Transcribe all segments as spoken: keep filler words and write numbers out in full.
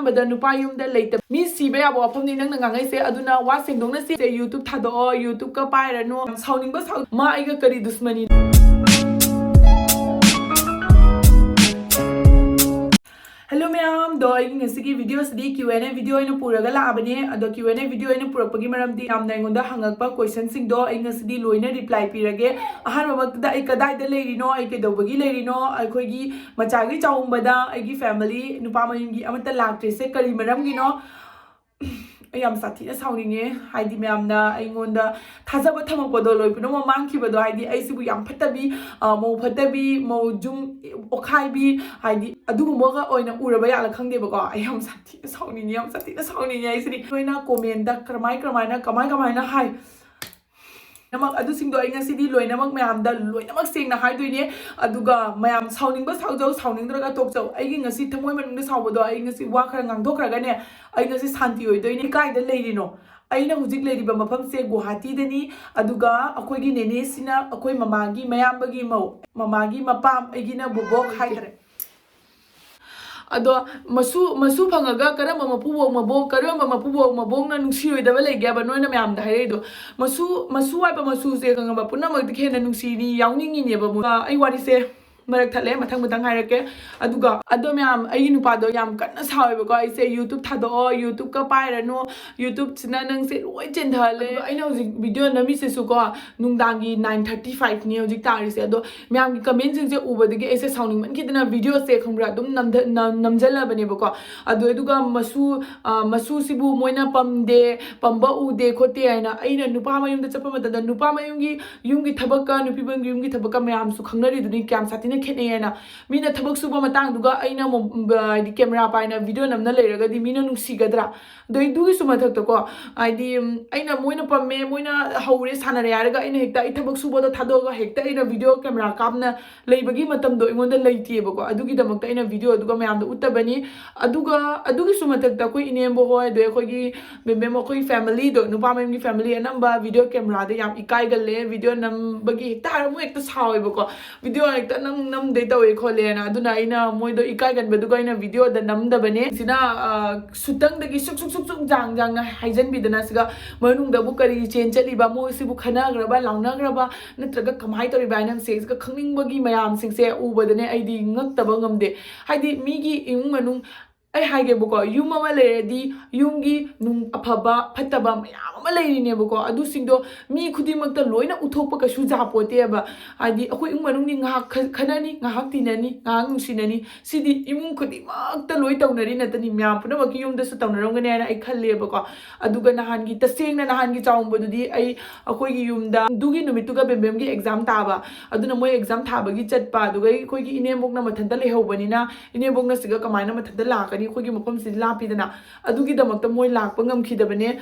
ꯑꯗ ꯅꯨꯄꯥ ꯌꯨꯝꯗ ꯂꯩꯇꯕ ꯃꯤ ꯁꯤꯕ ꯌꯥꯕ ꯋꯥꯐꯝꯅꯤ ꯅꯪꯅ ꯉꯥꯡꯉꯩꯁꯦ꯫ ꯑꯗꯨꯅ ꯋꯥ ꯁꯦꯡꯗꯣꯛꯅ ꯁꯤ YouTube ꯊꯥꯗꯣꯛꯑꯣ, YouTube ꯀ ꯄꯥꯏꯔꯅꯨ꯫ ꯁꯥꯎꯅꯤꯡꯕ ꯁꯥꯎ-, ꯃꯥ ꯑꯩꯒ ꯀꯔꯤ ꯗꯨꯁꯃꯅꯤ? Hello ꯃꯌꯥꯝꯗꯣ, ꯑꯩꯒꯤ ꯉꯁꯤꯒꯤ video CD Q and A video ꯑꯣꯏꯅ ꯄꯨꯔꯒ ꯂꯥꯛꯑꯕꯅꯦ꯫ ꯑꯗꯣ Q and A video ꯑꯣꯏꯅ ꯄꯨꯔꯛꯄꯒꯤ ꯃꯔꯝꯗꯤ ꯌꯥꯝꯅ ꯑꯩꯉꯣꯟꯗ ꯍꯪꯉꯛꯄ question ꯁꯤꯡꯗꯣ ꯑꯩ ꯉꯁꯤꯗꯤ ꯂꯣꯏꯅ reply ꯄꯤꯔꯒꯦ꯫ ꯑꯍꯥꯟꯕꯃꯛꯇꯗ ꯑꯩ ꯀꯗꯥꯏꯗ ꯂꯩꯔꯤꯅꯣ, ꯑꯩ ꯀꯩꯗꯧꯕꯒꯤ ꯂꯩꯔꯤꯅꯣ, ꯑꯩꯈꯣꯏꯒꯤ ꯃꯆꯥꯒꯤ ꯆꯥꯎꯝꯕꯗ ꯑꯩꯒꯤ family ꯅꯨꯄꯥ ꯃꯌꯨꯝꯒꯤ ꯑꯃꯠꯇ ꯂꯥꯛꯇ꯭ꯔꯤꯁꯦ ꯀꯔꯤ ꯃꯔꯝꯒꯤꯅꯣ? ꯑꯩ ꯌꯥꯝ ꯁꯥꯊꯤꯅ ꯁꯥꯎꯅꯤꯡꯉꯦ꯫ ꯍꯥꯏꯗꯤ ꯃꯌꯥꯝꯅ ꯑꯩꯉꯣꯟꯗ ꯊꯥꯖꯕ ꯊꯝꯃꯛꯄꯗꯣ ꯂꯣꯏ ꯄꯨꯝꯅꯃꯛ ꯃꯥꯡꯈꯤꯕꯗꯣ, ꯍꯥꯏꯗꯤ ꯑꯩꯁꯤꯕꯨ ꯌꯥꯝ ꯐꯠꯇꯕꯤ, ꯑ, ꯃꯧ ꯐꯠꯇꯕꯤ, ꯃꯧ ꯖꯨꯝ ꯑꯣꯈꯥꯏꯕꯤ, ꯍꯥꯏꯗꯤ ꯑꯗꯨꯒꯨꯝꯕꯒ ꯑꯣꯏꯅ ꯎꯔꯕ ꯌꯥꯠꯂ ꯈꯪꯗꯦꯕꯀꯣ꯫ ꯑꯩ ꯌꯥꯝ ꯁꯥꯊꯤꯅ ꯁꯥꯎꯅꯤꯡꯉꯦ, ꯌꯥꯝ ꯁꯥꯊꯤꯅ ꯁꯥꯎꯅꯤꯡꯉꯦ꯫ ꯑꯩꯁꯤꯗꯤ ꯅꯣꯏꯅ comment ꯀꯔꯝꯍꯥꯏ ꯀꯔꯝꯍꯥꯏꯅ ꯀꯃꯥꯏ ꯀꯃꯥꯏꯅ ꯍꯥꯏ? ꯂꯣꯏꯅꯃꯛ ꯑꯗꯨꯁꯤꯡꯗꯣ ꯑꯩ ꯉꯁꯤꯗꯤ ꯂꯣꯏꯅꯃꯛ ꯃꯌꯥꯝꯗ ꯂꯣꯏꯅꯃꯛ ꯁꯦꯡꯅ ꯍꯥꯏꯗꯣꯏꯅꯦ꯫ ꯑꯗꯨꯒ ꯃꯌꯥꯝ ꯁꯥꯎꯅꯤꯡꯕ ꯁꯥꯎꯖꯧ, ꯁꯥꯎꯅꯤꯡꯗ꯭ꯔꯒ ꯇꯣꯛꯆꯧ꯫ ꯑꯩꯒꯤ ꯉꯁꯤ ꯊꯃꯣꯏ ꯃꯅꯨꯡꯗ ꯁꯥꯎꯕꯗꯣ ꯑꯩ ꯉꯁꯤ ꯋꯥ ꯈꯔ ꯉꯥꯡꯊꯣꯛꯈ꯭ꯔꯒꯅꯦ, ꯑꯩ ꯉꯁꯤ ꯁꯥꯟꯇꯤ ꯑꯣꯏꯗꯣꯏꯅꯦ꯫ ꯀꯥꯏꯗ ꯂꯩꯔꯤꯅꯣ? ꯑꯩꯅ ꯍꯧꯖꯤꯛ ꯂꯩꯔꯤꯕ ꯃꯐꯝꯁꯦ ꯒꯨꯋꯥꯍꯥꯇꯤꯗꯅꯤ꯫ ꯑꯗꯨꯒ ꯑꯩꯈꯣꯏꯒꯤ ꯅꯦꯅꯦꯁꯤꯅ ꯑꯩꯈꯣꯏ ꯃꯃꯥꯒꯤ ꯃꯌꯥꯝꯕꯒꯤ ꯃꯧ, ꯃꯃꯥꯒꯤ ꯃꯄꯥꯝ, ꯑꯩꯒꯤꯅ ꯕꯣꯕꯣꯛ ꯍꯥꯏꯇꯥꯔꯦ꯫ ꯑꯗꯣ ꯃꯁꯨ, ꯃꯁꯨ ꯐꯪꯉꯒ ꯀꯔꯝꯕ ꯃꯄꯨꯕꯣꯛ ꯃꯕꯣꯛ, ꯀꯔꯝꯕ ꯃꯄꯨꯕꯣꯛ ꯃꯕꯣꯛꯅ ꯅꯨꯡꯁꯤꯔꯣꯏꯗꯕ ꯂꯩꯒꯦꯕ ꯅꯣꯏꯅ ꯃꯌꯥꯝꯗ ꯍꯥꯏꯔꯛꯏꯗꯣ? ꯃꯁꯨ, ꯃꯁꯨ ꯍꯥꯏꯕ ꯃꯁꯨꯁꯦ ꯈꯪꯉꯕ, ꯄꯨꯝꯅꯃꯛꯇꯒꯤ ꯍꯦꯟꯅ ꯅꯨꯡꯁꯤꯅꯤ, ꯌꯥꯎꯅꯤꯡꯉꯤꯅꯦꯕ꯫ ꯑꯃꯨꯛ ꯑꯩ ꯋꯥꯔꯤꯁꯦ ꯃꯔꯛ ꯊꯠꯂꯦ, ꯃꯊꯪ ꯃꯊꯪ ꯍꯥꯏꯔꯛꯀꯦ꯫ ꯑꯗꯨꯒ ꯑꯗꯣ ꯃꯌꯥꯝ, ꯑꯩꯒꯤ ꯅꯨꯄꯥꯗꯣ ꯌꯥꯝ ꯀꯟꯅ ꯁꯥꯎꯋꯦꯕꯀꯣ꯫ ꯑꯩꯁꯦ YouTube ꯊꯥꯗꯣꯛꯑꯣ, YouTube ꯀ ꯄꯥꯏꯔꯅꯨ, YouTube ꯁꯤꯅ ꯅꯪꯁꯦ ꯂꯣꯏ ꯆꯦꯟꯊꯍꯜꯂꯦ꯫ ꯑꯗꯨꯒ ꯑꯩꯅ ꯍꯧꯖꯤꯛ video ꯅꯝꯃꯤꯁꯤꯁꯨꯀꯣ, ꯅꯨꯡꯗꯥꯡꯒꯤ nine thirty five ꯅꯤ ꯍꯧꯖꯤꯛ ꯇꯥꯔꯤꯁꯦ꯫ ꯑꯗꯣ ꯃꯌꯥꯝꯒꯤ comment ꯁꯤꯡꯁꯦ ꯎꯕꯗꯒꯤ ꯑꯩꯁꯦ ꯁꯥꯎꯅꯤꯡꯃꯟꯈꯤꯗꯅ video ꯁꯦ, ꯈꯪꯕ꯭ꯔꯥ, ꯑꯗꯨꯝ ꯅꯝꯊ-, ꯅ-, ꯅꯝꯖꯜꯂꯕꯅꯦꯕꯀꯣ꯫ ꯑꯗꯨ, ꯑꯗꯨꯒ ꯃꯁꯨ, ꯑ, ꯃꯁꯨꯁꯤꯕꯨ ꯃꯣꯏꯅ ꯄꯝꯗꯦ, ꯄꯝꯕ ꯎꯗꯦ ꯈꯣꯠꯇꯦ ꯍꯥꯏꯅ ꯑꯩꯅ ꯅꯨꯄꯥ ꯃꯌꯨꯝꯗ ꯆꯠꯄ ꯃꯇꯝꯗ ꯅꯨꯄꯥ ꯃꯌꯨꯝꯒꯤ, ꯌꯨꯝꯒꯤ ꯊꯕꯛꯀ ꯅꯨꯄꯤ ꯃꯌꯨꯝꯒꯤ, ꯌꯨꯝꯒꯤ ꯊꯕꯛꯀ ꯃꯌꯥꯝꯁꯨ ꯈꯪꯅꯔꯤꯗꯨꯅꯤ ꯀꯌꯥꯝ ꯁꯥꯊꯤꯅ ꯈꯦꯠꯅꯩ ꯍꯥꯏꯅ꯫ ꯃꯤꯅ ꯊꯕꯛ ꯁꯨꯕ ꯃꯇꯥꯡꯗꯨꯒ ꯑꯩꯅ ꯃꯣ-, ꯍꯥꯏꯗꯤ camera ꯄꯥꯏꯅ video ꯅꯝꯅ ꯂꯩꯔꯒꯗꯤ ꯃꯤꯅ ꯅꯨꯡꯁꯤꯒꯗ꯭ꯔꯥ? ꯑꯗꯣ ꯑꯗꯨꯒꯤꯁꯨ ꯃꯊꯛꯇꯀꯣ, ꯍꯥꯏꯗꯤ, ꯎꯝ, ꯑꯩꯅ ꯃꯣꯏꯅ ꯄꯝꯃꯦ, ꯃꯣꯏꯅ ꯍꯧꯔꯦ, ꯁꯥꯟꯅꯔꯦ ꯍꯥꯏꯔꯒ ꯑꯩꯅ ꯍꯦꯛꯇ ꯑꯩ ꯊꯕꯛ ꯁꯨꯕꯗꯣ ꯊꯥꯗꯣꯛꯑꯒ ꯍꯦꯛꯇ ꯑꯩꯅ video camera ꯀꯥꯞꯅ ꯂꯩꯕꯒꯤ ꯃꯇꯝꯗꯣ ꯑꯩꯉꯣꯟꯗ ꯂꯩꯇꯦꯕꯀꯣ꯫ ꯑꯗꯨꯒꯤꯗꯃꯛꯇ ꯑꯩꯅ video ꯑꯗꯨꯒ ꯃꯌꯥꯝꯗ ꯎꯠꯇꯕꯅꯤ꯫ ꯑꯗꯨꯒ ꯑꯗꯨꯒꯤꯁꯨ ꯃꯊꯛꯇ ꯑꯩꯈꯣꯏ ꯏꯅꯦꯝꯕꯣꯛ ꯍꯣꯏ, ꯑꯗꯩ ꯑꯩꯈꯣꯏꯒꯤ ꯃꯦꯝꯕꯦꯝ, ꯑꯩꯈꯣꯏ family ꯗꯣ, ꯅꯨꯄꯥ ꯃꯌꯨꯝꯒꯤ family ꯑꯅꯝꯕ video camera ꯗ ꯌꯥꯝ ꯏꯀꯥꯏꯒꯜꯂꯦ꯫ Video ꯅꯝꯕꯒꯤ ꯍꯦꯛꯇ ꯍꯥꯏꯔ ꯃꯣꯏ ꯍꯦꯛꯇ ꯁꯥꯎꯋꯦꯕꯀꯣ꯫ Video ꯍꯦꯛꯇ ꯅꯝ ꯅꯝꯗꯩ ꯇꯧꯋꯦ ꯈꯣꯠꯂꯦꯅ꯫ ꯑꯗꯨꯅ ꯑꯩꯅ ꯃꯣꯏꯗꯣ ꯏꯀꯥꯏꯒꯟꯕꯗꯨꯒ ꯑꯩꯅ ꯚꯤꯗꯤꯑꯣꯗ ꯅꯝꯗꯕꯅꯦ꯫ ꯁꯤꯅ, ꯑ, ꯁꯨꯇꯪꯗꯒꯤ ꯁꯨꯛ ꯁꯨꯛ ꯁꯨꯛ ꯁꯨꯛ ꯖꯥꯡ ꯖꯥꯡꯅ ꯍꯥꯏꯖꯟꯕꯤꯗꯅ, ꯁꯤꯒ ꯃꯅꯨꯡꯗꯕꯨ ꯀꯔꯤ ꯆꯦꯟ ꯆꯠꯂꯤꯕ, ꯃꯣꯏꯁꯤꯕꯨ ꯈꯟꯅꯈ꯭ꯔꯕ, ꯂꯥꯎꯅꯈ꯭ꯔꯕ, ꯅꯠꯇ꯭ꯔꯒ ꯀꯃꯥꯏꯅ ꯇꯧꯔꯤꯕ ꯍꯥꯏꯅ ꯁꯤꯒ ꯈꯪꯅꯤꯡꯕꯒꯤ ꯃꯌꯥꯝꯁꯤꯡꯁꯦ ꯎꯕꯗꯅꯦ ꯑꯩꯗꯤ ꯉꯛꯇꯕ ꯉꯝꯗꯦ꯫ ꯍꯥꯏꯗꯤ ꯃꯤꯒꯤ ꯏꯃꯨꯡ ꯃꯅꯨꯡ, ꯑꯩ ꯍꯥꯏꯒꯦꯕꯀꯣ, ꯌꯨꯝ ꯑꯃ ꯂꯩꯔꯗꯤ ꯌꯨꯝꯒꯤ ꯅꯨꯡ-, ꯑꯐꯕ ꯐꯠꯇꯕ ꯃꯌꯥꯝ ꯑꯃ ꯂꯩꯔꯤꯅꯦꯕꯀꯣ꯫ ꯑꯗꯨꯁꯤꯡꯗꯣ ꯃꯤ ꯈꯨꯗꯤꯡꯃꯛꯇ ꯂꯣꯏꯅ ꯎꯠꯊꯣꯛꯄ ꯀꯩꯁꯨ ꯌꯥꯄꯣꯠꯇꯦꯕ꯫ ꯍꯥꯏꯗꯤ ꯑꯩꯈꯣꯏ ꯏꯃꯨꯡ ꯃꯅꯨꯡꯗꯤ ꯉꯥꯏꯍꯥꯛ ꯈ-, ꯈꯠꯅꯅꯤ, ꯉꯥꯏꯍꯥꯛ ꯇꯤꯟꯅꯅꯤ, ꯉꯥꯏꯍꯥꯛ ꯅꯨꯡꯁꯤꯅꯅꯤ, ꯁꯤꯗꯤ ꯏꯃꯨꯡ ꯈꯨꯗꯤꯡꯃꯛꯇ ꯂꯣꯏ ꯇꯧꯅꯔꯤ ꯅꯠꯇꯅꯤ, ꯃꯌꯥꯝ ꯄꯨꯝꯅꯃꯛꯀꯤ ꯌꯨꯝꯗꯁꯨ ꯇꯧꯅꯔꯝꯒꯅꯤ ꯍꯥꯏꯅ ꯑꯩ ꯈꯜꯂꯦꯕꯀꯣ꯫ ꯑꯗꯨꯒ ꯅꯍꯥꯟꯒꯤ, ꯇꯁꯦꯡꯅ ꯅꯍꯥꯟꯒꯤ ꯆꯥꯎꯝꯕꯗꯨꯗꯤ ꯑꯩ ꯑꯩꯈꯣꯏꯒꯤ ꯌꯨꯝꯗ, ꯑꯗꯨꯒꯤ ꯅꯨꯃꯤꯠꯇꯨꯒ ꯕꯦꯝꯕꯦꯝꯒꯤ ꯑꯦꯛꯖꯥꯝ ꯊꯥꯕ, ꯑꯗꯨꯅ ꯃꯣꯏ ꯑꯦꯛꯖꯥꯝ ꯊꯥꯕꯒꯤ ꯆꯠꯄ, ꯑꯗꯨꯒ ꯑꯩꯈꯣꯏꯒꯤ ꯏꯅꯦꯝꯕꯣꯛꯅ ꯃꯊꯟꯇ ꯂꯩꯍꯧꯕꯅꯤꯅ, ꯏꯅꯦꯝꯕꯣꯛꯅ ꯁꯤꯒ ꯀꯃꯥꯏꯅ ꯃꯊꯟꯇ ꯂꯥꯛꯀꯅꯤ, ꯑꯩꯈꯣꯏꯒꯤ ꯃꯐꯝꯁꯤꯗꯤ ꯂꯥꯞꯄꯤꯗꯅ, ꯑꯗꯨꯒꯤꯗꯃꯛꯇ ꯃꯣꯏ ꯂꯥꯛꯄ ꯉꯝꯈꯤꯗꯕꯅꯦ꯫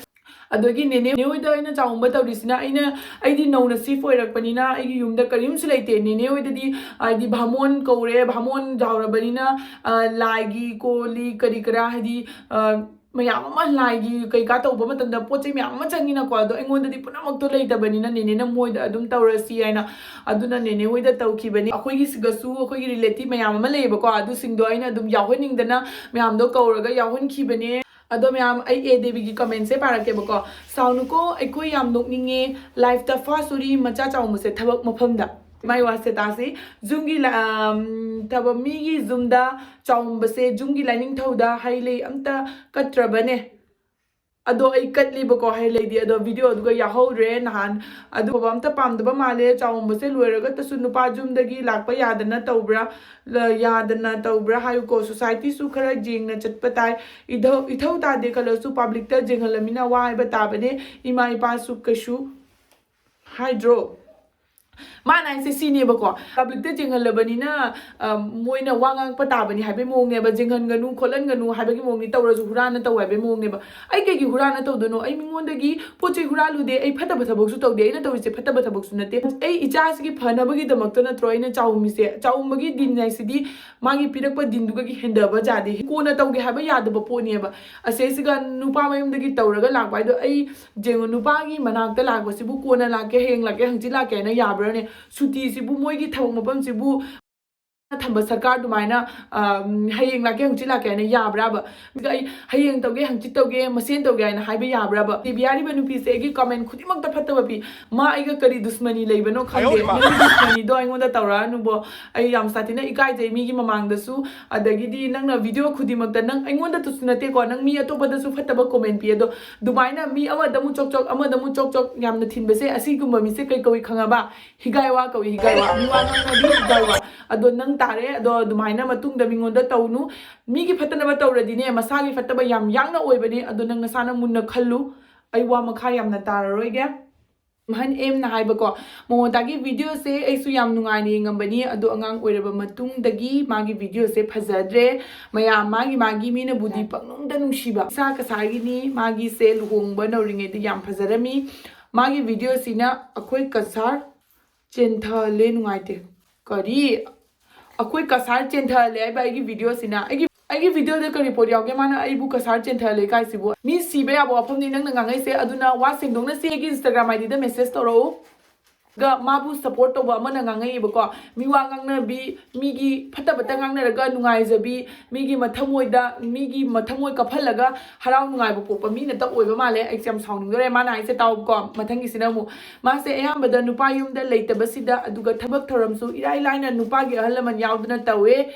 ꯑꯗꯒꯤ ꯅꯦꯅꯦ ꯍꯣꯏꯗ ꯑꯩꯅ ꯆꯥꯎꯝꯕ ꯇꯧꯔꯤꯁꯤꯅ, ꯑꯩꯅ, ꯑꯩꯗꯤ ꯅꯧꯅ ꯁꯤꯐ ꯑꯣꯏꯔꯛꯄꯅꯤꯅ ꯑꯩꯒꯤ ꯌꯨꯝꯗ ꯀꯔꯤꯝꯁꯨ ꯂꯩꯇꯦ꯫ ꯅꯦꯅꯦ ꯍꯣꯏꯗꯗꯤ ꯍꯥꯏꯗꯤ ꯚꯥꯃꯣꯟ ꯀꯧꯔꯦ, ꯚꯥꯃꯣꯟ ꯌꯥꯎꯔꯕꯅꯤꯅ, ꯑ, ꯂꯥꯏꯒꯤ ꯀꯣꯜꯂꯤ ꯀꯔꯤ ꯀꯔꯥ, ꯍꯥꯏꯗꯤ, ꯑ, ꯃꯌꯥꯝ ꯑꯃ, ꯂꯥꯏꯒꯤ ꯀꯩꯀꯥ ꯇꯧꯕ ꯃꯇꯝꯗ ꯄꯣꯠ ꯆꯩ ꯃꯌꯥꯝ ꯑꯃ ꯆꯪꯉꯤꯅꯀꯣ꯫ ꯑꯗꯣ ꯑꯩꯉꯣꯟꯗꯗꯤ ꯄꯨꯝꯅꯃꯛꯇꯣ ꯂꯩꯇꯕꯅꯤꯅ ꯅꯦꯅꯦꯅ ꯃꯣꯏꯗ ꯑꯗꯨꯝ ꯇꯧꯔꯁꯤ ꯍꯥꯏꯅ, ꯑꯗꯨꯅ ꯅꯦꯅꯦ ꯍꯣꯏꯗ ꯇꯧꯈꯤꯕꯅꯤ꯫ ꯑꯩꯈꯣꯏꯒꯤ ꯁꯤꯒꯁꯨ ꯑꯩꯈꯣꯏꯒꯤ ꯔꯤꯂꯦꯇꯤꯚ ꯃꯌꯥꯝ ꯑꯃ ꯂꯩꯌꯦꯕꯀꯣ, ꯑꯗꯨꯁꯤꯡꯗꯣ ꯑꯩꯅ ꯑꯗꯨꯝ ꯌꯥꯎꯍꯟꯅꯤꯡꯗꯅ ꯃꯌꯥꯝꯗꯣ ꯀꯧꯔꯒ ꯌꯥꯎꯍꯟꯈꯤꯕꯅꯦ꯫ ꯑꯗꯣ ꯃꯌꯥꯝ, ꯑꯩ ꯑꯦ ꯗꯦꯕꯤꯒꯤ ꯀꯃꯦꯟꯁꯦ ꯄꯥꯔꯛꯀꯦꯕꯀꯣ꯫ "ꯁꯥꯎꯅꯨꯀꯣ, ꯑꯩꯈꯣꯏ ꯌꯥꯝ ꯅꯣꯛꯅꯤꯡꯉꯦ꯫ ꯂꯥꯏꯐꯇ ꯐꯥꯔꯁ ꯎꯔꯤ ꯃꯆꯥ ꯆꯥꯎꯕꯁꯦ ꯊꯕꯛ ꯃꯐꯝꯗ"꯫ ꯃꯥꯏ ꯋꯥ ꯁꯦꯇꯥꯁꯤ ꯖꯨꯝꯒꯤ ꯂ-, ꯑꯝ, ꯊꯕꯛ ꯃꯤꯒꯤ ꯖꯨꯝꯗ ꯆꯥꯎꯝꯕꯁꯦ ꯖꯨꯝꯒꯤ ꯂꯥꯏꯅꯤꯡꯊꯧꯗ ꯍꯩ ꯂꯩ ꯑꯝꯇ ꯀꯠꯇ꯭ꯔꯕꯅꯦ꯫ ꯑꯗꯣ ꯑꯩ ꯀꯠꯂꯤꯕꯀꯣ ꯍꯩ ꯂꯩꯗꯤ, ꯑꯗꯣ ꯚꯤꯗꯤꯑꯣꯗꯨꯒ ꯌꯥꯎꯍꯧꯗ꯭ꯔꯦ ꯅꯍꯥꯟ꯫ ꯑꯗꯨꯒ ꯑꯝꯇ ꯄꯥꯝꯗꯕ ꯃꯥꯜꯂꯦ꯫ ꯆꯥꯎꯝꯕꯁꯦ ꯂꯣꯏꯔꯒꯇꯁꯨ ꯅꯨꯄꯥ ꯖꯨꯝꯗꯒꯤ ꯂꯥꯛꯄ ꯌꯥꯗꯅ ꯇꯧꯕ꯭ꯔꯥ, ꯂ-, ꯌꯥꯗꯅ ꯇꯧꯕ꯭ꯔꯥ ꯍꯥꯏꯌꯨꯀꯣ꯫ ꯁꯣꯁꯥꯏꯇꯤꯁꯨ ꯈꯔ ꯌꯦꯡꯅ ꯆꯠꯄ ꯇꯥꯏ꯫ ꯏꯊꯧ, ꯏꯊꯧ ꯇꯥꯗꯦ ꯈꯜꯂꯁꯨ ꯄꯥꯕ꯭ꯂꯤꯛꯇ ꯌꯦꯡꯍꯜꯂꯃꯤꯅ ꯋꯥ ꯍꯥꯏꯕ ꯇꯥꯕꯅꯦ꯫ ꯏꯃꯥ ꯏꯄꯥꯁꯨ ꯀꯩꯁꯨ ꯍꯥꯏꯗ꯭ꯔꯣ? ꯃꯥꯅ ꯍꯥꯏꯁꯦ ꯁꯤꯅꯦꯕꯀꯣ, ꯄꯥꯕ꯭ꯂꯤꯛꯇ ꯌꯦꯡꯍꯜꯂꯕꯅꯤꯅ, ꯑ, ꯃꯣꯏꯅ ꯋꯥ ꯉꯥꯡꯉꯛꯄ ꯇꯥꯕꯅꯤ ꯍꯥꯏꯕꯒꯤ ꯃꯑꯣꯡꯅꯦꯕ꯫ ꯌꯦꯡꯍꯟꯒꯅꯨ ꯈꯣꯠꯍꯟꯒꯅꯨ ꯍꯥꯏꯕꯒꯤ ꯃꯑꯣꯡꯅꯤ, ꯇꯧꯔꯁꯨ ꯍꯨꯔꯥꯟꯅ ꯇꯧ ꯍꯥꯏꯕꯒꯤ ꯃꯑꯣꯡꯅꯦꯕ꯫ ꯑꯩ ꯀꯩꯒꯤ ꯍꯨꯔꯥꯟꯅ ꯇꯧꯗꯣꯏꯅꯣ? ꯑꯩ ꯃꯤꯉꯣꯟꯗꯒꯤ ꯄꯣꯠ ꯆꯩ ꯍꯨꯔꯥꯜꯂꯨꯗꯦ, ꯑꯩ ꯐꯠꯇꯕ ꯊꯕꯛꯁꯨ ꯇꯧꯗꯦ, ꯑꯩꯅ ꯇꯧꯔꯤꯁꯦ ꯐꯠꯇꯕ ꯊꯕꯛꯁꯨ ꯅꯠꯇꯦ꯫ ꯑꯩ ꯏꯆꯥꯁꯤꯒꯤ ꯐꯅꯕꯒꯤꯗꯃꯛꯇ ꯅꯠꯇ꯭ꯔꯣ ꯑꯩꯅ ꯆꯥꯎꯝꯃꯤꯁꯦ? ꯆꯥꯎꯝꯕꯒꯤ ꯗꯤꯟ ꯍꯥꯏꯁꯤꯗꯤ ꯃꯥꯒꯤ ꯄꯤꯔꯛꯄ ꯗꯤꯟꯗꯨꯒꯒꯤ ꯍꯦꯟꯗꯕ ꯌꯥꯗꯦ꯫ ꯀꯣꯟꯅ ꯇꯧꯒꯦ ꯍꯥꯏꯕ ꯌꯥꯗꯕ ꯄꯣꯠꯅꯦꯕ꯫ ꯑꯁꯤꯁꯤꯒ ꯅꯨꯄꯥ ꯃꯌꯨꯝꯗꯒꯤ ꯇꯧꯔꯒ ꯂꯥꯛꯄ ꯍꯥꯏꯗꯣ, ꯑꯩ ꯌꯦꯡꯉꯨ, ꯅꯨꯄꯥꯒꯤ ꯃꯅꯥꯛꯇ ꯂꯥꯛꯄꯁꯤꯕꯨ ꯀꯣꯟꯅ ꯂꯥꯛꯀꯦ, ꯍꯌꯦꯡ ꯂꯥꯛꯀꯦ, ꯍꯪꯆꯤꯠ ꯂꯥꯛꯀꯦ ꯍꯥꯏꯅ ꯌꯥꯕ꯭ꯔꯥꯅꯦ? ꯁꯨꯇꯤꯁꯤꯕꯨ, ꯃꯣꯏꯒꯤ ꯊꯕꯛ ꯃꯐꯝꯁꯤꯕꯨ ꯊꯝꯕ ꯁꯔꯀꯥꯔ ꯑꯗꯨꯃꯥꯏꯅ, ꯑ, ꯍꯌꯦꯡ ꯂꯥꯛꯀꯦ, ꯍꯪꯆꯤꯠ ꯂꯥꯛꯀꯦ ꯍꯥꯏꯅ ꯌꯥꯕ꯭ꯔꯥꯕ? ꯑꯗꯨꯒ ꯑꯩ ꯍꯌꯦꯡ ꯇꯧꯒꯦ, ꯍꯪꯆꯤꯠ ꯇꯧꯒꯦ, ꯃꯁꯦꯟ ꯇꯧꯒꯦ ꯍꯥꯏꯅ ꯍꯥꯏꯕ ꯌꯥꯕ꯭ꯔꯥꯕ? ꯗꯦꯕꯤꯌꯥ ꯍꯥꯏꯔꯤꯕ ꯅꯨꯄꯤꯁꯦ ꯑꯩꯒꯤ comment ꯈꯨꯗꯤꯡꯃꯛꯇ ꯐꯠꯇꯕ ꯄꯤ꯫ ꯃꯥ ꯑꯩꯒ ꯀꯔꯤ ꯗꯨꯁꯃꯅꯤ ꯂꯩꯕꯅꯣ ꯈꯪꯗꯦ꯫ ꯅꯪꯒꯤ ꯗꯨꯁꯃꯅꯤꯗꯣ ꯑꯩꯉꯣꯟꯗ ꯇꯧꯔꯛꯑꯅꯨꯕꯣ꯫ ꯑꯩ ꯌꯥꯝ ꯁꯥꯊꯤꯅ ꯏꯀꯥꯏꯖꯩ ꯃꯤꯒꯤ ꯃꯃꯥꯡꯗꯁꯨ꯫ ꯑꯗꯒꯤꯗꯤ ꯅꯪꯅ video ꯈꯨꯗꯤꯡꯃꯛꯇ, ꯅꯪ ꯑꯩꯉꯣꯟꯗꯇꯁꯨ ꯅꯠꯇꯦꯀꯣ, ꯅꯪ ꯃꯤ ꯑꯇꯣꯞꯄꯗꯁꯨ ꯐꯠꯇꯕ comment ꯄꯤ꯫ ꯑꯗꯣ ꯑꯗꯨꯃꯥꯏꯅ ꯃꯤ ꯑꯃꯗ ꯑꯃꯨꯛ ꯆꯣꯛ ꯆꯣꯛ, ꯑꯃꯗ ꯑꯃꯨꯛ ꯆꯣꯛ ꯆꯣꯛ ꯌꯥꯝꯅ ꯊꯤꯟꯕꯁꯦ, ꯑꯁꯤꯒꯨꯝꯕ ꯃꯤꯁꯦ ꯀꯩ ꯀꯧꯏ ꯈꯪꯉꯕ? ꯍꯤꯒꯥꯏꯋꯥ ꯀꯧꯏ, ꯍꯤꯒꯥꯏꯋꯥ꯫ ꯃꯤꯋꯥ ꯉꯥꯡꯅꯕꯤ ꯍꯤꯒꯥꯏꯋꯥ꯫ ꯑꯗꯣ ꯅꯪ ꯇꯥꯔꯦ꯫ ꯑꯗꯣ ꯑꯗꯨꯃꯥꯏꯅ ꯃꯇꯨꯡꯗ ꯃꯤꯉꯣꯟꯗ ꯇꯧꯅꯨ꯫ ꯃꯤꯒꯤ ꯐꯠꯇꯅꯕ ꯇꯧꯔꯗꯤꯅꯦ, ꯃꯁꯥꯒꯤ ꯐꯠꯇꯕ ꯌꯥꯝ ꯌꯥꯡꯅ ꯑꯣꯏꯕꯅꯦ꯫ ꯑꯗꯣ ꯅꯪ ꯅꯁꯥꯅ ꯃꯨꯟꯅ ꯈꯜꯂꯨ꯫ ꯑꯩ ꯋꯥ ꯃꯈꯥ ꯌꯥꯝꯅ ꯇꯥꯔꯔꯣꯏꯒꯦ꯫ ꯃꯍꯟ ꯑꯦꯝꯅ ꯍꯥꯏꯕꯀꯣ, "ꯃꯣꯃꯣꯇꯥꯒꯤ videoꯁꯦ ꯑꯩꯁꯨ ꯌꯥꯝ ꯅꯨꯡꯉꯥꯏꯅ ꯌꯦꯡꯉꯝꯕꯅꯤ, ꯑꯗꯣ ꯑꯉꯥꯡ ꯑꯣꯏꯔꯕ ꯃꯇꯨꯡꯗꯒꯤ ꯃꯥꯒꯤ videoꯁꯦ ꯐꯖꯗ꯭ꯔꯦ꯫ ꯃꯌꯥꯝ ꯃꯥꯒꯤ, ꯃꯥꯒꯤ ꯃꯤꯅꯕꯨꯗꯤ ꯄꯪꯅꯨꯡꯗ ꯅꯨꯡꯁꯤꯕ꯫ ꯏꯁꯥ ꯀꯁꯥꯔꯒꯤꯅꯤ, ꯃꯥꯒꯤꯁꯦ ꯂꯨꯍꯣꯡꯕ ꯅꯧꯔꯤꯉꯩꯗ ꯌꯥꯝ ꯐꯖꯔꯝꯃꯤ꯫ ꯃꯥꯒꯤ videoꯁꯤꯅ ꯑꯩꯈꯣꯏ ꯀꯁꯥꯔ ꯆꯦꯟꯊꯍꯜꯂꯦ, ꯅꯨꯡꯉꯥꯏꯇꯦ꯫ ꯀꯔꯤ? ꯑꯩꯈꯣꯏ ꯀꯁꯥꯔ ꯆꯦꯟꯊꯍꯜꯂꯦ ꯍꯥꯏꯕ ꯑꯩꯒꯤ videoꯁꯤꯅ? ꯑꯩꯒꯤ, ꯑꯩꯒꯤ videoꯗ ꯀꯔꯤ ꯄꯣꯠ ꯌꯥꯎꯒꯦ? ꯃꯥꯅ ꯑꯩꯕꯨ ꯀꯁꯥꯔ ꯆꯦꯟꯊꯍꯜꯂꯦ ꯀꯥꯏꯁꯤꯕꯨ? ꯃꯤ ꯁꯤꯕ ꯌꯥꯕ ꯋꯥꯐꯝꯅꯤ ꯅꯪꯅ ꯉꯥꯡꯉꯛꯏꯁꯦ꯫ ꯑꯗꯨꯅ ꯋꯥ ꯁꯦꯡꯗꯣꯛꯅ ꯁꯤ ꯑꯩꯒꯤ Instagram IDꯗ message ꯇꯧꯔꯛꯎ꯫ ꯒ ꯃꯥꯕꯨ support ꯇꯧꯕ ꯑꯃꯅ ꯉꯥꯡꯉꯛꯏꯕꯀꯣ꯫ ꯃꯤꯋꯥ ꯉꯥꯡꯅꯕꯤ, ꯃꯤꯒꯤ ꯐꯠꯇꯕꯇ ꯉꯥꯡꯅꯔꯒ ꯅꯨꯡꯉꯥꯏꯖꯕꯤ, ꯃꯤꯒꯤ ꯃꯊꯃꯣꯏꯗ, ꯃꯤꯒꯤ ꯃꯊꯃꯣꯏ ꯀꯞꯍꯜꯂꯒ ꯍꯔꯥꯎ ꯅꯨꯡꯉꯥꯏꯕ ꯄꯣꯛꯄ ꯃꯤ ꯅꯠꯇ ꯑꯣꯏꯕ ꯃꯥꯜꯂꯦ꯫ ꯑꯩꯁꯦ ꯌꯥꯝ ꯁꯥꯎꯅꯤꯡꯗꯣꯔꯦ ꯃꯥꯅ ꯍꯥꯏꯁꯦ ꯇꯥꯎꯕꯀꯣ꯫ ꯃꯊꯪꯒꯤꯁꯤꯅ ꯑꯃꯨꯛ, ꯃꯥꯁꯦ ꯑꯌꯥꯝꯕꯗ ꯅꯨꯄꯥ ꯌꯨꯝꯗ ꯂꯩꯇꯕꯁꯤꯗ, ꯑꯗꯨꯒ ꯊꯕꯛ ꯊꯧꯔꯝꯁꯨ ꯏꯔꯥꯏ ꯂꯥꯏꯅ ꯅꯨꯄꯥꯒꯤ ꯑꯍꯜ ꯂꯃꯟ ꯌꯥꯎꯗꯅ ꯇꯧꯋꯦ꯫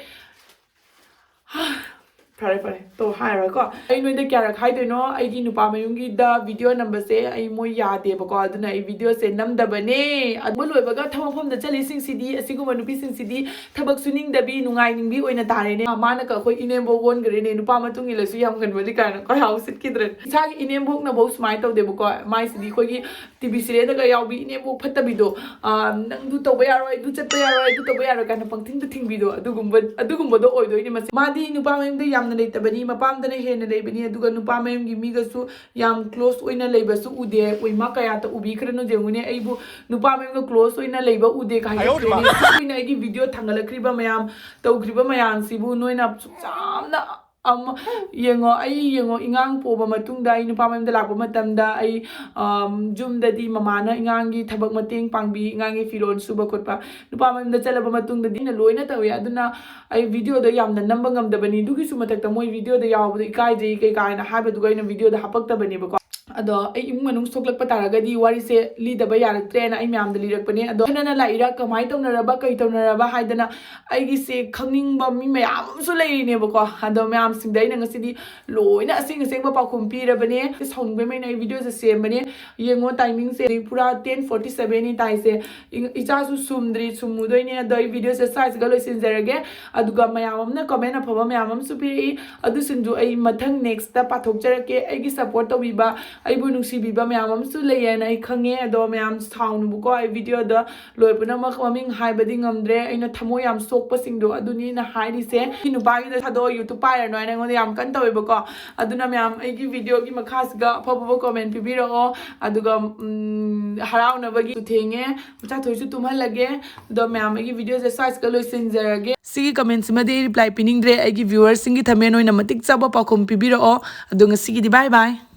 ꯐꯔꯦ, ꯐꯔꯦ, ꯇꯣ ꯍꯥꯏꯔꯣꯏꯀꯣ꯫ ꯑꯩ ꯅꯣꯏꯗ ꯀꯌꯥꯔꯛ ꯍꯥꯏꯗꯣꯏꯅꯣ, ꯑꯩꯒꯤ ꯅꯨꯄꯥ ꯃꯌꯨꯝꯒꯤꯗ video ꯅꯝꯕꯁꯦ ꯑꯩ ꯃꯣꯏ ꯌꯥꯗꯦꯕꯀꯣ, ꯑꯗꯨꯅ ꯑꯩ videoꯁꯦ ꯅꯝꯗꯕꯅꯦ꯫ ꯑꯗꯨ ꯂꯣꯏꯕꯒ ꯊꯕꯛ ꯃꯐꯝꯗ ꯆꯠꯂꯤꯁꯤꯡꯁꯤꯗꯤ, ꯑꯁꯤꯒꯨꯝꯕ ꯅꯨꯄꯤꯁꯤꯡꯁꯤꯗꯤ ꯊꯕꯛ ꯁꯨꯅꯤꯡꯗꯕꯤ, ꯅꯨꯡꯉꯥꯏꯅꯤꯡꯕꯤ ꯑꯣꯏꯅ ꯇꯥꯔꯦꯅꯦ꯫ ꯃꯥꯅꯒ ꯑꯩꯈꯣꯏ ꯏꯅꯦꯝꯕꯣꯛ ꯑꯣꯟꯈ꯭ꯔꯦꯅꯦ, ꯅꯨꯄꯥ ꯃꯇꯨꯡ ꯏꯜꯂꯁꯨ ꯌꯥꯝ ꯉꯟꯕꯅꯤ ꯀꯥꯏꯅ ꯀꯣꯏꯍꯥꯎ ꯁꯤꯠꯈꯤꯗ꯭ꯔꯦ꯫ ꯏꯁꯥꯒꯤ ꯏꯅꯦꯝꯕꯣꯛꯅꯐꯧ ꯁꯨꯃꯥꯏꯅ ꯇꯧꯗꯦꯕꯀꯣ, ꯃꯥꯏꯁꯤꯗꯤ ꯑꯩꯈꯣꯏꯒꯤ TV serialꯗꯒ ꯌꯥꯎꯕꯤ ꯏꯅꯦꯝꯕꯣꯛ ꯐꯠꯇꯕꯤꯗꯣ, ꯑ, "ꯅꯪꯗꯨ ꯇꯧꯕ ꯌꯥꯔꯣꯏ, ꯑꯗꯨ ꯆꯠꯄ ꯌꯥꯔꯣꯏ, ꯑꯗꯨ ꯇꯧꯕ ꯌꯥꯔꯣꯏ" ꯀꯥꯏꯅ ꯄꯪꯊꯤꯡꯗ ꯊꯤꯡꯕꯤꯗꯣ, ꯑꯗꯨꯒꯨꯝꯕ, ꯑꯗꯨꯒꯨꯝꯕꯗꯣ ꯑꯣꯏꯗꯣꯏꯅꯦ ꯃꯁꯤ꯫ ꯃꯥꯗꯤ ꯅꯨꯄꯥ ꯃꯌꯨꯝꯗ ꯌꯥꯝꯅ ꯂꯩꯇꯕꯅꯤ, ꯃꯄꯥꯝꯗꯅ ꯍꯦꯟꯅ ꯂꯩꯕꯅꯤ, ꯑꯗꯨꯒ ꯅꯨꯄꯥ ꯃꯌꯨꯝꯒꯤ ꯃꯤꯒꯁꯨ ꯌꯥꯝ close ꯑꯣꯏꯅ ꯂꯩꯕꯁꯨ ꯎꯗꯦ꯫ ꯑꯣꯏꯃꯥ, ꯀꯌꯥꯇ ꯎꯕꯤꯈ꯭ꯔꯅꯣ ꯌꯦꯡꯉꯨꯅꯦ, ꯑꯩꯕꯨ ꯅꯨꯄꯥ ꯃꯌꯨꯝꯒ close ꯑꯣꯏꯅ ꯂꯩꯕ ꯎꯗꯦ ꯀꯥꯏꯅ ꯑꯌꯣ, ꯍꯥꯏꯈ꯭ꯔꯦꯅꯦ꯫ ꯏꯃꯥ꯫ ꯑꯩꯈꯣꯏꯅ ꯑꯩꯒꯤ video ꯊꯥꯡꯒꯠꯂꯛꯈ꯭ꯔꯤꯕ ꯃꯌꯥꯝ, ꯇꯧꯈ꯭ꯔꯤꯕ ꯃꯌꯥꯝꯁꯤꯕꯨ ꯅꯣꯏꯅ ꯁꯨꯛ ꯌꯥꯝꯅ ꯑꯃ ꯌꯦꯡꯉꯣ, ꯑꯩ ꯌꯦꯡꯉꯣ, ꯑꯉꯥꯡ ꯄꯣꯛꯑꯕ ꯃꯇꯨꯡꯗ ꯑꯩ ꯅꯨꯄꯥ ꯃꯌꯨꯝꯗ ꯂꯥꯛꯄ ꯃꯇꯝꯗ ꯑꯩ, ꯑꯝ, ꯌꯨꯝꯗꯗꯤ ꯃꯃꯥꯅ ꯑꯉꯥꯡꯒꯤ ꯊꯕꯛ ꯃꯇꯦꯡ ꯄꯥꯡꯕꯤ, ꯑꯉꯥꯡꯒꯤ ꯐꯤꯔꯣꯜ ꯁꯨꯕ ꯈꯣꯠꯄ, ꯅꯨꯄꯥ ꯃꯌꯨꯝꯗ ꯆꯠꯂꯕ ꯃꯇꯨꯡꯗꯗꯤ ꯑꯩꯅ ꯂꯣꯏꯅ ꯇꯧꯋꯦ꯫ ꯑꯗꯨꯅ ꯑꯩ videoꯗ ꯌꯥꯝꯅ ꯅꯝꯕ ꯉꯝꯗꯕꯅꯤ꯫ ꯑꯗꯨꯒꯤꯁꯨ ꯃꯊꯛꯇ ꯃꯣꯏ videoꯗ ꯌꯥꯎꯕꯗꯣ ꯏꯀꯥꯏꯖꯩ ꯀꯩꯀꯥ ꯍꯥꯏꯅ ꯍꯥꯏꯕꯗꯨꯒ ꯑꯩꯅ videoꯗ ꯍꯥꯄꯛꯇꯕꯅꯦꯕꯀꯣ꯫ ꯑꯗꯣ ꯑꯩ ꯏꯃꯨꯡ ꯃꯅꯨꯡ ꯁꯣꯛꯂꯛꯄ ꯇꯥꯔꯒꯗꯤ ꯋꯥꯔꯤꯁꯦ ꯂꯤꯗꯕ ꯌꯥꯔꯛꯇ꯭ꯔꯦꯅ ꯑꯩ ꯃꯌꯥꯝꯗ ꯂꯤꯔꯛꯄꯅꯦ꯫ ꯑꯗꯣ ꯈꯠꯅꯅ ꯂꯥꯛꯏꯔꯥ, ꯀꯃꯥꯏꯅ ꯇꯧꯅꯔꯕ, ꯀꯩ ꯇꯧꯅꯔꯕ ꯍꯥꯏꯗꯅ ꯑꯩꯒꯤꯁꯦ ꯈꯪꯅꯤꯡꯕ ꯃꯤ ꯃꯌꯥꯝ ꯑꯃꯁꯨ ꯂꯩꯔꯤꯅꯦꯕꯀꯣ꯫ ꯑꯗꯣ ꯃꯌꯥꯝꯁꯤꯡꯗ ꯑꯩꯅ ꯉꯁꯤꯗꯤ ꯂꯣꯏꯅ ꯑꯁꯦꯡ ꯑꯁꯦꯡꯕ ꯄꯥꯎꯈꯨꯝ ꯄꯤꯔꯕꯅꯦ꯫ ꯁꯥꯎꯅꯤꯡꯕꯩ ꯃꯩꯅ ꯑꯩ videoꯁꯦ ꯁꯦꯝꯕꯅꯦ꯫ ꯌꯦꯡꯉꯣ, timingꯁꯦ ꯄꯨꯔꯥ ten forty sevenꯅꯤ ꯇꯥꯏꯁꯦ꯫ ꯏ-, ꯏꯆꯥꯁꯨ ꯁꯨꯝꯗ꯭ꯔꯤ, ꯁꯨꯝꯃꯨꯗꯣꯏꯅꯦ꯫ ꯑꯗꯣ ꯑꯩ videoꯁꯦ ꯁ꯭ꯋꯥꯏꯁꯤꯒ ꯂꯣꯏꯁꯤꯟꯖꯔꯒꯦ꯫ ꯑꯗꯨꯒ ꯃꯌꯥꯝ ꯑꯃꯅ comment ꯑꯐꯕ ꯃꯌꯥꯝ ꯑꯃꯁꯨ ꯄꯤꯔꯛꯏ, ꯑꯗꯨꯁꯤꯡꯗꯨ ꯑꯩ ꯃꯊꯪ nextꯇ ꯄꯥꯊꯣꯛꯆꯔꯛꯀꯦ꯫ ꯑꯩꯒꯤ support ꯇꯧꯕꯤꯕ, ꯑꯩꯕꯨ ꯅꯨꯡꯁꯤꯕꯤꯕ ꯃꯌꯥꯝ ꯑꯃꯁꯨ ꯂꯩꯌꯦꯅ ꯑꯩ ꯈꯪꯉꯦ꯫ ꯑꯗꯣ ꯃꯌꯥꯝ ꯁꯥꯎꯅꯨꯕꯀꯣ, ꯑꯩ videoꯗ ꯂꯣꯏ ꯄꯨꯝꯅꯃꯛ ꯃꯃꯤꯡ ꯍꯥꯏꯕꯗꯤ ꯉꯝꯗ꯭ꯔꯦ꯫ ꯑꯩꯅ ꯊꯃꯣꯏ ꯌꯥꯝ ꯁꯣꯛꯄꯁꯤꯡꯗꯣ ꯑꯗꯨꯅꯤ ꯑꯩꯅ ꯍꯥꯏꯔꯤꯁꯦ꯫ "ꯁꯤ ꯅꯨꯄꯥꯒꯤꯗ ꯊꯥꯗꯣꯛꯑꯣ, YouTube ꯄꯥꯏꯔꯅꯨ" ꯍꯥꯏꯅ ꯑꯩꯉꯣꯟꯗ ꯌꯥꯝ ꯀꯟꯅ ꯇꯧꯋꯦꯕꯀꯣ꯫ ꯑꯗꯨꯅ ꯃꯌꯥꯝ ꯑꯩꯒꯤ videoꯒꯤ ꯃꯈꯥꯁꯤꯒ ꯑꯐ ꯑꯐꯕ comment ꯄꯤꯕꯤꯔꯛꯑꯣ꯫ ꯑꯗꯨꯒ, ꯎꯝ, ꯍꯔꯥꯎꯅꯕꯒꯤ ꯊꯦꯡꯉꯦ, ꯃꯆꯥ ꯊꯣꯏꯁꯨ ꯇꯨꯝꯍꯜꯂꯒꯦ꯫ ꯑꯗꯣ ꯃꯌꯥꯝ ꯑꯩꯒꯤ videoꯁꯦ ꯁ꯭ꯋꯥꯏꯁꯤꯒ ꯂꯣꯏꯁꯤꯟꯖꯔꯒꯦ꯫ ꯁꯤꯒꯤ commentꯁꯤꯃꯗꯤ ꯑꯩ reply ꯄꯤꯅꯤꯡꯗ꯭ꯔꯦ꯫ ꯑꯩꯒꯤ viewerꯁꯤꯡꯒꯤ ꯊꯝꯃꯦꯟ ꯑꯣꯏꯅ ꯃꯇꯤꯛ ꯆꯥꯕ ꯄꯥꯎꯈꯨꯝ ꯄꯤꯕꯤꯔꯛꯑꯣ꯫ ꯑꯗꯣ ꯉꯁꯤꯒꯤꯗꯤ bye bye꯫